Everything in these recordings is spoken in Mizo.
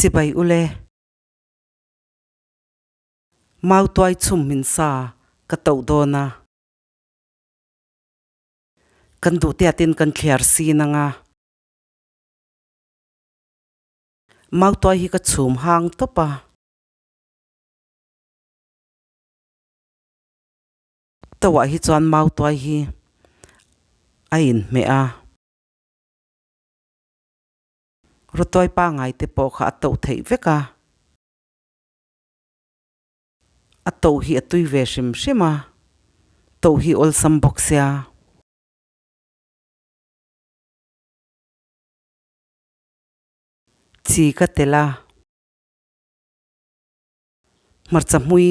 Chibai ule. Mautuai chhum min sa ka toh dawn a. Kan duh tiatin kan thliar sin ang a. Mautuai hi ka chhum hang tawp a. Tawah hi chuan mautuai hi a inhmeh a. Rawtuai pangai te pawh kha a toh theih vek a. A toh hi a tui ve hrim hrim a, toh hi awlsam bawk sia. Chi ka tel a. Hmarcha hmui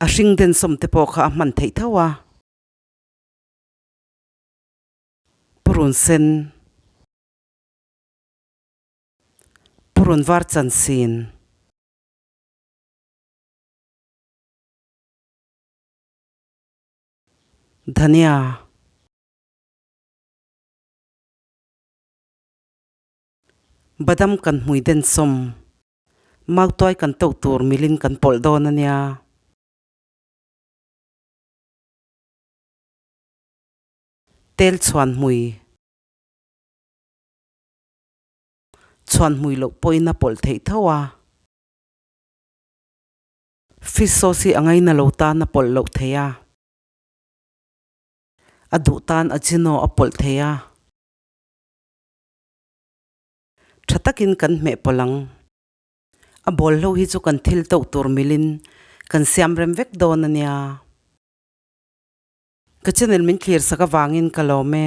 a hring densawm te pawh kha a hman theih tho a. Purun sen. Purun var chansin. Dhania. Badam kan hmui densawm. Mautuai kan toh tur milin kan pawlh dawn a nia. Tel chhuan hmui. Chhuan hmui loh pawhin a pawlh theih tho a. Fish sauce hi a ngaina lo tan a pawlh loh thei a. A duh tan ajino a pawlh thei a. Tha takin kan hmeh pawlh ang. A bawl hlo hi chu kan thil toh tur milin kan siam rem vek dawn a nia. Ka channel min thlir sak avangin ka lawm e.